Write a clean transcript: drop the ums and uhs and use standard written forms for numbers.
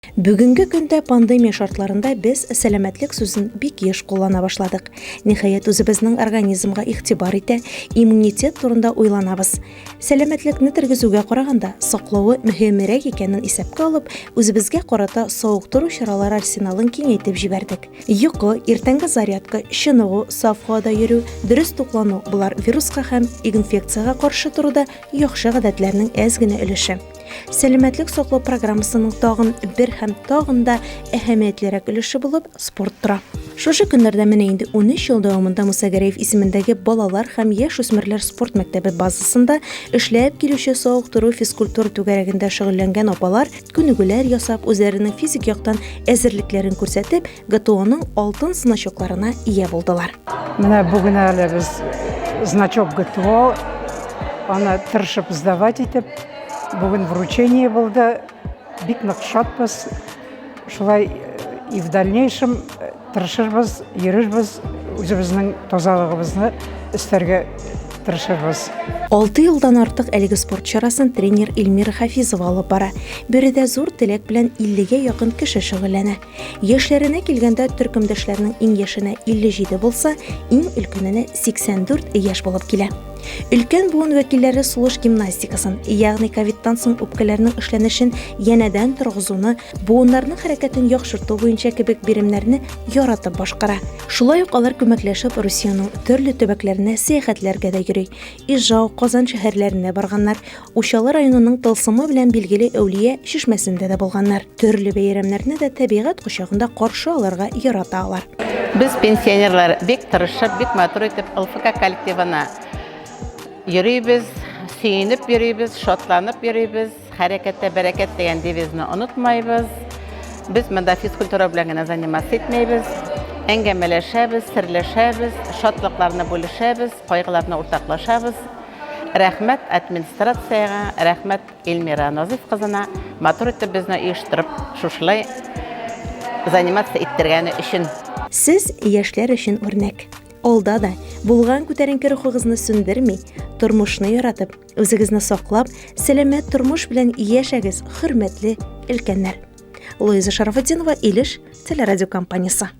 Бүгенге көндә пандемия шартларында без сәламәтлек сүзен бик еш куллана башладык. Ниһаять, үзебезнең организмга игътибар итә, иммунитет турында уйланабыз. Сәламәтлекне тергезүгә караганда, саклавы мөһимрәк икәнен исәпкә алып, үзебезгә карата савыктыру чаралары арсеналын киңәйтеп җибәрдек. Йокы, иртәнге зарядка, чыныгу, саф һавада йөрү, дөрес туклану, болар вируска һәм инфекциягә каршы торуда яхшы гадәтләрнең әз генә өлеше. Сәламәтлек саклау программасының тагын бер һәм тагын да әһәмиятлерәк өлеше булып спорт тора. Шушы көннәрдә менә инде 13 ел дәвамында Муса Гәрәев исемендәге балалар һәм яшүсмерләр спорт мәктәбе базасында эшләп килүче савыктыру физкультура түгәрәгендә шөгыльләнгән апалар күнегүләр ясап, үзләренең физик яктан әзерлекләрен күрсәтеп, ГТОның алтын значокларына ия булдылар. Менә бүген әле без значок ГТО, аны тырышып сдавать итеп, бүген вручение булды. Бик нык шатбыз. Шулай и в дальнейшем тырышырбыз, йөрербез, үзебезнең тазалыгыбызны өстәргә тырышырбыз. 6 елдан артык әлеге спорт чарасын тренер Эльмира Хафизова алып бара. Биредә зур теләк белән 50гә якын кеше шөгыльләнә. Яшьләренә килгәндә, төркемдәшләрнең иң яшенә 57 булса, иң өлкәненә 84 яшь булып килә. Өлкән буын вәкилләре сулыш гимнастикасын, ягъни ковидтан соң үпкәләрнең эшләнешен янәдән торгызуны, буыннарның хәрәкәтен яхшырту буенча кебек биремнәрне яратып башкара. Шулай ук алар күмәкләшеп Русиянең төрле төбәкләренә сәяхәтләргә дә йөри. Ижау, Казан шәһәрләренә барганнар, Учалы районының тылсымы белән билгеле Әүлия чишмәсендә дә булганнар. Төрле бәйрәмнәрне дә табигать кочагында каршы алырга ярата алар. Без, пенсионерлар, бик тырышып, бик матур итеп ЛФК коллективына йөрибез, сөенеп йөрибез, шатланып йөрибез. Хәрәкәттә бәрәкәт дигән девизны онытмайбыз. Без монда физкультура белән генә заниматься итмәйбез. Әңгәмәләшәбез, серләшәбез, шатлыкларны бүлешәбез, кайгыларны уртаклашабыз. Рәхмәт администрациягә, рәхмәт Эльмира Назыйф кызына, матур итеп безне оештырып, шушылай заниматься иттергәне өчен. Сез яшьләр өчен үрнәк. Алда да булган күтәренке рухыгызны сүндерми, тормышны яратып, үзегезне саклап, сәламәт тормыш белән яшәгез, хөрмәтле өлкәннәр. Луиза Шарафутдинова, Илеш телерадиокомпаниясе.